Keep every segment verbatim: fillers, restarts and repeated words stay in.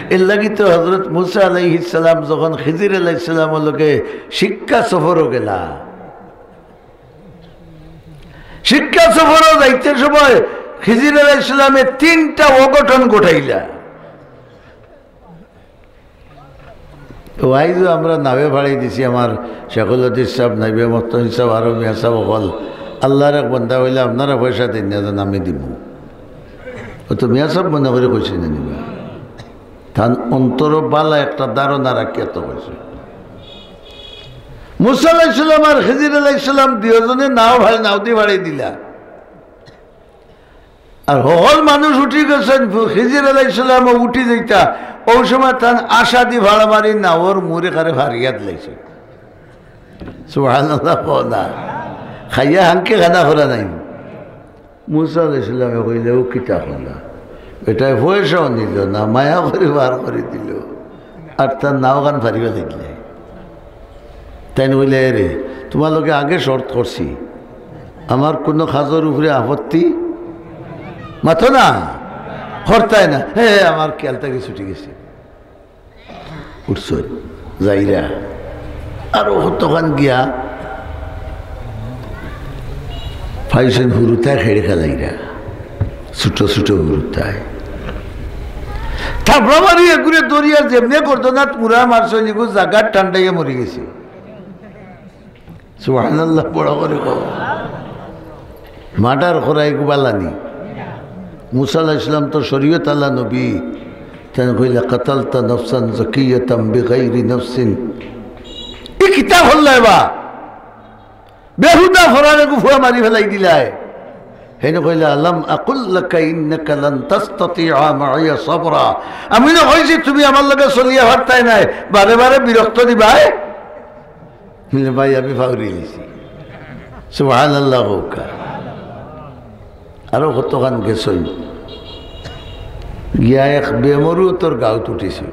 এর লাগি তো হযরত মুসা আলাইহিস সালাম যখন খিজির আলাইহিস সালামর লগে শিক্ষা সফরও গেলা, শিক্ষা সফরও যাইতে সময় খিজির আলাইহিস সালামে তিনটা অঘটন ঘটাইলা। তো আইজও আমরা নাওয়ে ফাড়ি দিছি, আমার শেখুল হাদিস সাহেব, নাইবে মুহতামিম সাহেব, আরো মিয়া সাহেব অকল। আল্লাহর এক বান্দা কইলা, "আপনারা পয়সা দেইন না, যেন আমি দিমু।" ও তো মিয়া সাহেব মনে করি কইছে না নিবা। তান অন্তরো বালা একটা ধারণা রাখিয়া তো কইছে। মুসা আলাইহিস সালাম আর খিজির আলাইহিস সালাম দুইজনে নাও ফাড়ি, নাওদি ফাড়ি দিলা। আর হকল মানুষ উঠি গেছইন, খিজির আলাইহিস সালামও উঠি যাইতা। অউ সময় তান আশা দি ফাড়া মারি নাওর মুড় একারে ফাড়িয়া দিলাইছে। সুবহানাল্লাহ কও না। খাইয়া হাঙ্কে খানা করা নাই। মুসা আলাইহিস সালামে কইলে, "ও কিতা কইলা? এটায় পয়সাও নিল না, মায়া করি বার করি দিল, আর তার নাওখান ফাড়িয়া দিলে।" তাইন কইলা, "এ রে, তুমার লগে আগে শর্ত করছি, আমার কুনু কাজর উপরে আপত্তি মাতো না, করতায় না।" হে, আমার খেয়াল থাকি ছুটি গেছে। উঠছইন, যাইরা। আরো কতখান গিয়া পাইছইন হুরুতায় খেড়ে খেলাইরা, ছোট ছোট হুরুতায়। থাপড়া মারি এগুরে ধরিয়া যেমনে গর্দনাত মুড়া মারছইন, এগু জাগাত ঠান্ডাইয়া মরি গেছে। সুবহানাল্লাহ, বড় করি কও। মার্ডার করা এগু বালা নি। মুসা আলাইহিস সালাম তো শরীয়ত আলা নবী। তাইন কইলা, "কাতালতা নাফসান যাকিয়াতান বিগাইরি নাফসিন।" ই কিতা করলায় বা? বেহুদা ফরার এগু ফুয়া মারি ফালাই দিলায়। হেন কইলা, "আলাম আকুল লাকা ইন্নাকা লান তাস্তাতিয়া মাইয়া সাবরা।" আমি না কইছি তুমি আমার লগে চলিয়া পারতায় নায়, বারে বারে বিরক্ত দিবায়? বলে, "ভাই, আমি ফাউরি লিছি।" সুবহানাল্লাহ কউক্কা। আরো কতখান গেছইন, গিয়া এক বেমরুতর গাউত উঠিছইন।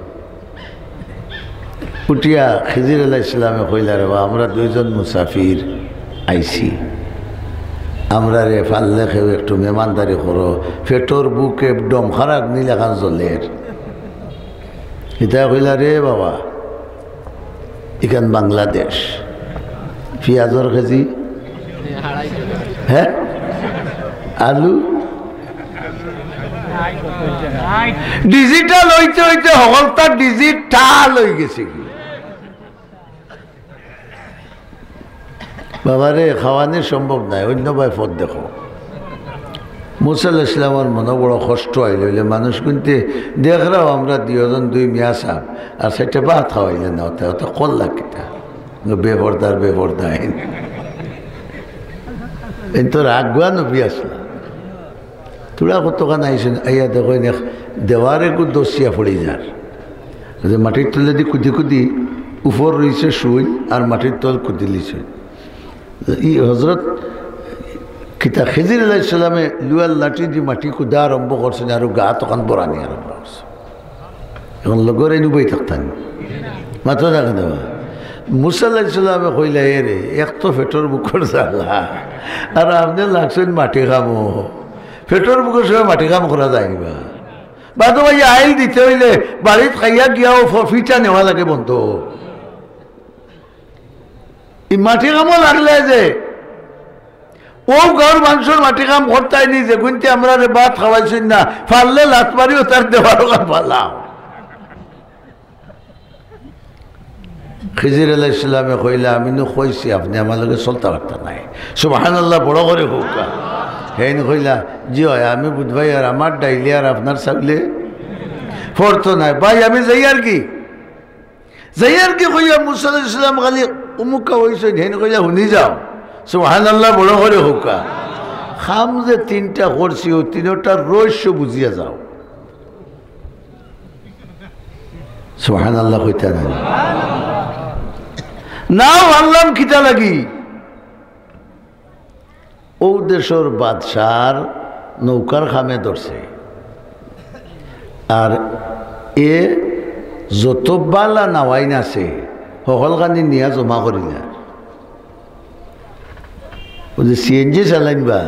উঠিয়া খিজির আলাইহিস সালামে কইলা, "রে বা, আমরা দুইজন মুসাফির আইছি, আমরারে পারলে কেউ একটু মেহমানদারি করো, পেটর ভুকে ডমখার আগ্নি লাখান জ্বলের।" ইতায় কইলা, "রে বাবা, ইখান বাংলাদেশ, পিয়াজর কেজি, হে, আলু।" ডিজিটাল অইতে অইতে হকলতা ডিজিটাল অইগেছে গি। বাবারে, খাওয়ানি সম্ভব নায়, অইন্য বায় পথ দেখো। মুসা আলাইহিস সালামর মনো বড় কষ্ট অইল, অইলে মানুষগুইন্তে দেখরাও আমরা দুইজন দুই মিয়া সাব, আর চাইরটা ভাত খাওয়াইলে না, অতা, অতা করলা কিতা? বেপর্দার বেপর্দা। এইন তো রাগুয়া নবী আছলা। থুড়া কতখান আইছইন, আইয়া দেখইন এক দেওয়ার এগু দছিয়া পড়ি যার। যে মাটির তলেদি কুদি কুদি উপর রইছে শুইন আর মাটির তল কুদিলিছইন। ই হজরত কিতা খিজির আলাইহিস সালামে লুয়ার লাঠি দি মাটি কুদা আরম্ভ করছইন আর গাত অখান বরানি আরম্ভ করছইন। অখন লগর এইন উবাই থাকতা নি। মাতো না কেনে বা? মুসা আলাইহিস সালামে কইলা, "এ রে, এক তো পেটর ভুকর জ্বালা, আর আপনে লাগছইন মাটি কামো।" পেটর ভুকর সময় মাটি কাম করা যায় নি বা? বাদে ভাই আইল দিতে অইলে বাড়িত খাইয়া গিয়াও ফ-, ফিটা নেওয়া লাগে বন্ধ। ই মাটি কামো লাগলে যে, অউ গাউর মানষর মাটি কাম করতায় নি, যেগুইন্তে আমরারে ভাত খাওয়াইছইন না, পারলে লাত মারিও তার দেওয়ার অখান ফালাও। খিজির আলাইহিস সালামে কইলা, "আমি নু কইছি, আপনে আমার লগে চলতা পারতা নায়।" সুবহানাল্লাহ, বড় করি কউক্কা। হেইন কইলা, "জি অয়, আমি বুধবাই আর আমার ডাইলে আর আপনার চাউলে পড়তো নায়। ভাই, আমি যাইয়ার গি।" যাইয়ার গি কইয়া মুসা আলাইহিস সালাম খালি উমুক্কা অইছইন, হেইন কইলা, "হুনি যাও।" সুবহানাল্লাহ, বড় করি কউক্কা। কাম যে তিনটা করছি, অউ তিনটার রহস্য বুঝিয়া যাও। সুবহানাল্লাহ কইতা না। নাও আনলাম কিতা লাগি? অউ দেশর বাদশার নৌকার কামে ধরছে। আর এ যত বালা নাওয়াইন আছে, হকলখানি নিয়া জমা করিলা। অউ যে সিএনজি চালাইন বা,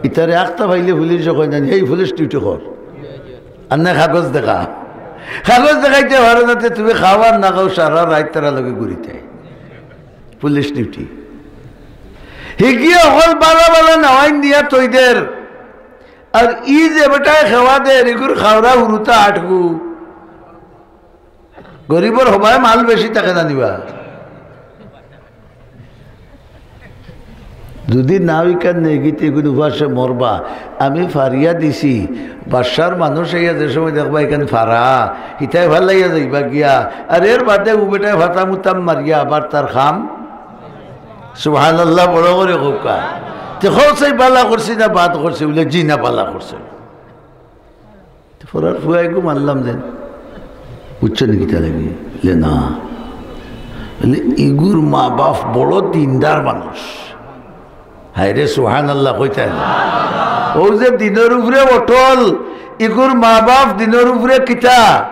ইতারে আখতা পাইলে পুলিশে কয় না, "হেই পুলিশ, ডিউটি কর, আন্নে কাগজ দেখা।" কাগজ দেখাইতে পারো না, তে তুমি খাও আর না খাও, সারা রাইত তারার লগে ঘুরিতায়। Police duty. হিগিয়ে অকল বালা বালা নেওয়াইন দিয়া থইদের। আর ই যে বেটায় খেওয়া দের, ইগুর খাওরা হুরুতা আটগু। গরিবর হবায় মাল বেশি থাকে জানিবা। যদি না ওইখান নেগিতে এগুন উপাসে মরবা। আমি ফারিয়া দিছি, বাদশার মানুষ আইয়া যে সময় দেখবা এখান ফারা, হিতায় ফালাইয়া যাইবা গিয়া। আর এর বাদে উ বেটায় ফাতা মুতাম মারিয়া আবার তার খাম। সুবহানাল্লাহ, বড় করি কউক্কা। তে কও চাই বালা করছি না বাদ করছি, বলে জি না বালা করছে। তে ফরার ফুয়া এগু মারলাম যেন। বুঝছো নি কিতা লাগি? বলে না। বলে, ইগুর মা বাপ বড় দিনদার মানুষ। হায় রে, সুবহানাল্লাহ কইতায় না। ও যে দিনর উপরে অটল, ইগুর মা বাপ দিনর উপরে কিতা?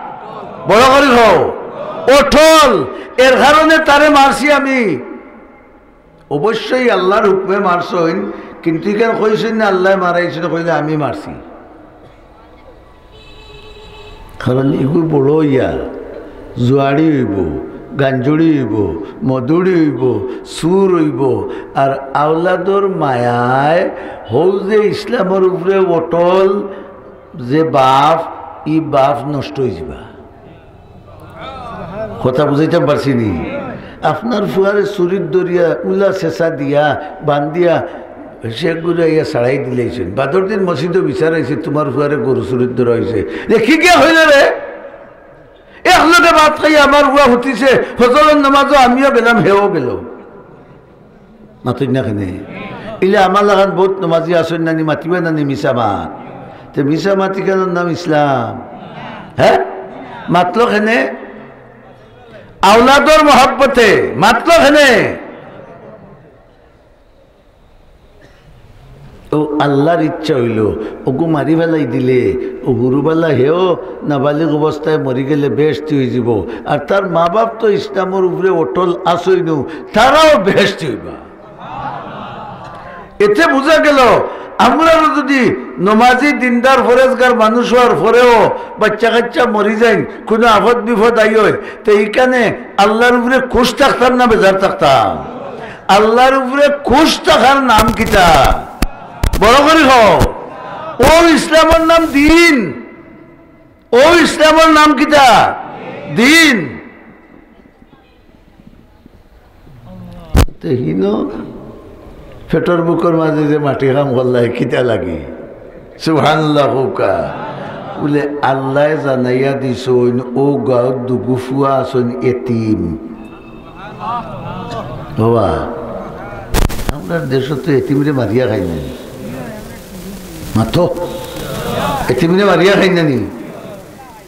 বড় করি কও। অটল। এর কারণে তারে মারছি আমি। অবশ্যই আল্লাহর হুকুমে মারছইন, কিন্তু ইখান কইছইন না আল্লায় মারাইছইন, কইলে আমি মারছি। কারণ ইগু বড় অইয়া জুয়াড়ি অইবো, গাঞ্জুড়ি অইবো, মদুড়ি অইবো, চুর অইবো, আর আওলাদর মায়ায় হউ যে ইসলামর উপরে অটল যে বাপ, ই বাপ নষ্ট অইযিবা। কথা বুঝাইতাম পারছি নি? আপনার ফুয়ারে চুরির দরিয়া উলা শেষা দিয়া বান্ধিয়া সে ঘুরে আইয়া ছাড়াই দিলাইছইন। বাদর দিন মসজিদো বিচার আইছে, "তোমার ফুয়ারে গরু চুরির ধরা অইছে।" রে, কি গিয়া হইল রে? এক লগে ভাত খাইয়া আমার ফুয়া হুতিছে, ফজরর নামাজো আমিও গেলাম, হেও গেল। মাতইন না কেনে? ইলে আমার লাখান বউত নমাজি আছইন নানি, মাতিবা নানি মিছা মাত? তে মিছা মাত ইখানর নাম ইসলাম? হে? মাতলো কেনে? আওলাদর মহব্বতে মাতলো কেনে? ও আল্লাহর ইচ্ছা অইলো, ওগু মারি ফালাই দিলে, ও হুরুবালা হেও নাবালিগ অবস্থায় মরি গেলে বেহেশতি অইযিবো। আর তার মা বাপ তো ইসলামর উপরে অটল আছইনউ, তারাও বেহেশতি অইবা। এতে বুঝা গেল, আমরারও যদি নমাজি, দিনদার, ফরেজগার মানুষ অওয়ার পরেও বাইচ্চা কাইচ্চা মরি যাইন, কুনু আফত বিফত আইয়, তে ইখানে আল্লাহর উপরে খুশ থাকতাম না বেজার থাকতাম? আল্লাহর উপরে খুশ থাকার নাম কিতা? বড় করি কও। ও ইসলামর নাম দিন। ও ইসলামর নাম কিতা? দিন। তে হিনো পেটর ভুকর মাঝে যে মাটি কাম করলায়, কিতা লাগি? সুবহানাল্লাহ কউক্কা। বুলে, আল্লায় জানাইয়া দিছইন, ও গাঁওত দুগু ফুয়া আছইন এতিম। বাবা, আমরার দেশো তো এতিমরে মারিয়া খাইন না নি? মাতো, এতিমরে মারিয়া খাইন না নি?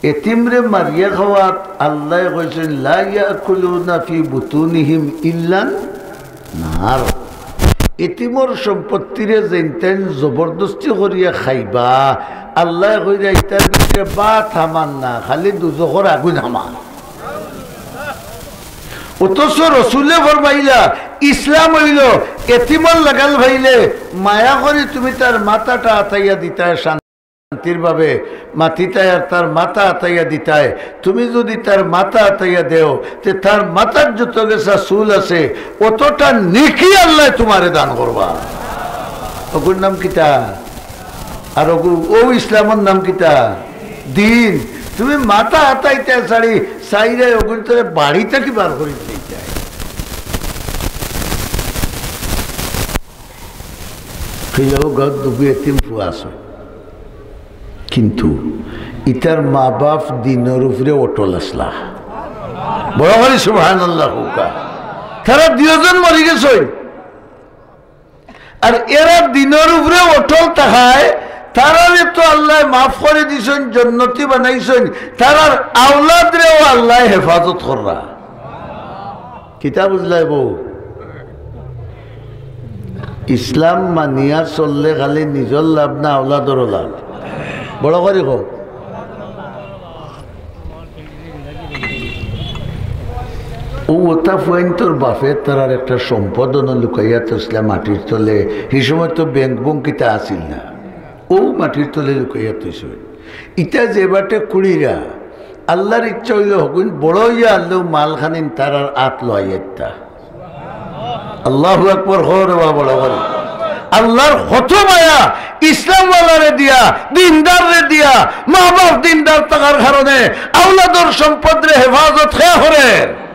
এতিমরে মারিয়া খাওয়াত আল্লায় কইছইন, "লা ইয়াকুলুনা ফি বুতুনিহিম ইল্লান নার।" এতিমর সম্পত্তিরে যেইন তেইন জবরদস্তি করিয়া খাইবা, আল্লায় কইরা ইতার ভিতরে ভাত হামান না, খালি দুজখর আগুন হামান। অথচ রসুলে ফরমাইলা, ইসলাম অইলো এতিমর লাগাল পাইলে মায়া করি তুমি তার মাথাটা আতাইয়া দিতায়, শান্তির ভাবে মাতিতায় আর তার মাথা আতাইয়া দিতায়। তুমি যদি তার মাথা আতাইয়া দেও, তে তার মাথার যত গেছা চুল আছে, অতটা নেকি আল্লায় তুমারে দান করবা। ওগুর নাম কিতা? আর ওগু, ও ইসলামর নাম কিতা? দিন। তুমি মাথা আতাইতায় ছাড়ি, চাইরে ওগুর তোরে বাড়ি থাকি বার করি দিতায়। কইলা, ও গাঁওত দুগু এতিম ফুয়া আছে, কিন্তু ইতার মা বাপ দিনর উপরে অটল আছলা। বড় করি সুবহানাল্লাহ কউক্কা। তারা দুইজন মরি গেছইন। আর এরা দিনর উপরে অটল থাকায়, তারারে তো আল্লায় মাফ করি দিছইন, জন্নতি বানাইছইন, তারার আওলাদরেও আল্লায় হেফাজত কররা। কিতা বুঝলায় বউ? ইসলাম মানিয়া চললে খালি নিজর লাভ না, আওলাদরও লাভ। বড় করি কও। ও অতা ফুয়াইন্তর বাপে তারার একটা সম্পদ অনো লুকাইয়া থইছলা মাটির তলে। হি সময় তো ব্যাংক বুংক কিতা আছিল না, ও মাটির তলে লুকাইয়া থইছইন। ইতা যে বাটে কুড়িরা, আল্লার ইচ্ছা অইলে হগুইন বড় অইয়া আল্লাও মালখানিন তারার আত লইয়া আইতা। আল্লাহু আকবার, হো রে বাবা, বড় করি। আল্লার কত মায়া, ইসলামওয়ালারে দিয়া, দিনদাররে দিয়া, মা বাপ দিনদার থাকার কারণে আওলাদর সম্পদরে হেফাজত কে করের।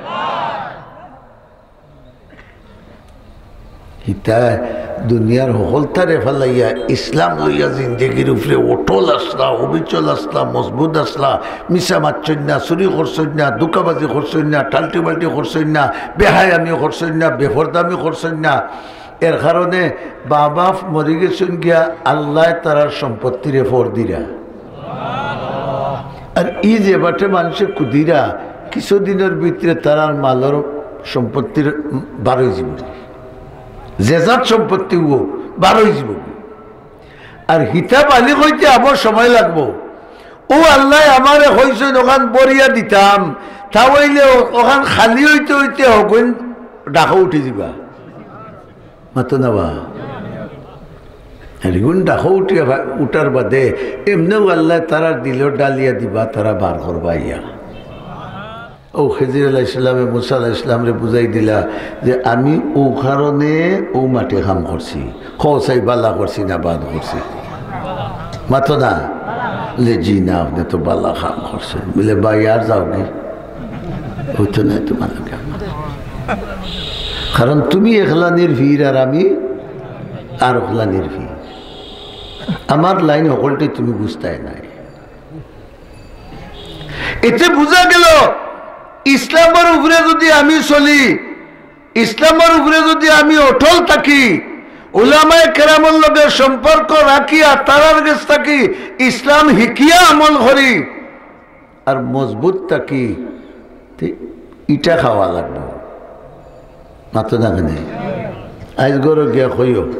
হিতা দুনিয়ার হকলতারে ফালাইয়া ইসলাম লইয়া জিন্দেগির উপরে অটল আছলা, অবিচল আছলা, মজবুত আছলা, মিছা মাতছইন না, চুরি করছইন না, ধুকাবাজি করছইন না, টাল্টি-বাল্টি করছইন না, বেহায়ামি করছইন না, বেফরদামি করছইন না। এর কারণে মা বাপ মরি গেছইন গিয়া, আল্লায় তারার সম্পত্তিরে ফর দিরা। আর ই যে বাটে মানষে কুদিরা, কিছুদিনর ভিতরে তারার মালর সম্পত্তির বারই যিবো, যে যার সম্পত্তি অউ বারই যিবো। আর হিতা বালিগ অইতে আবার সময় লাগবো। অউ আল্লায় আমারে কইছইন অখান ভরিয়া দিতাম, তা অইলে অ-, অখান খালি অইতে অইতে হগুইন ডাকো উঠি যিবা। মাতো না বা? আর ইগুন ডাকো উঠিয়া ভা-, উঠার বাদে এমনেউ আল্লায় তারার দিলো ডালিয়া দিবা, তারা বার করবা ইয়া। অউ খেজির আলাইহিস সালামে মুসা আলাইহিস সালামরে বুঝাই দিলা যে আমি অউ কারণে অউ মাটি কাম করছি, কও চাই বালা করছি না বাদ করছি? মাতো না? বলে, "জি না, আপনে তো বালা কাম করছইন।" বলে, "ভাই, আর যাওগি, অইতো নায় তুমার লগে আমার। কারণ তুমি একলানির ফির আর আমি আর একলানির ফির। আমার লাইন হকলটি তুমি বুঝতায় নায়।" এতে বুঝা গেল, ইসলামর উপরে যুদি আমি চলি, ইসলামর উপরে যুদি আমি অটল থাকি, উলামায়ে কেরামর লগে সম্পর্ক রাখিয়া তারার গেছ থাকি ইসলাম হিকিয়া আমল করি, আর মজবুত থাকি, তে ইটা খাওয়া লাগবো। মাতো না কেনে? আইজ ঘরো গিয়া কইও,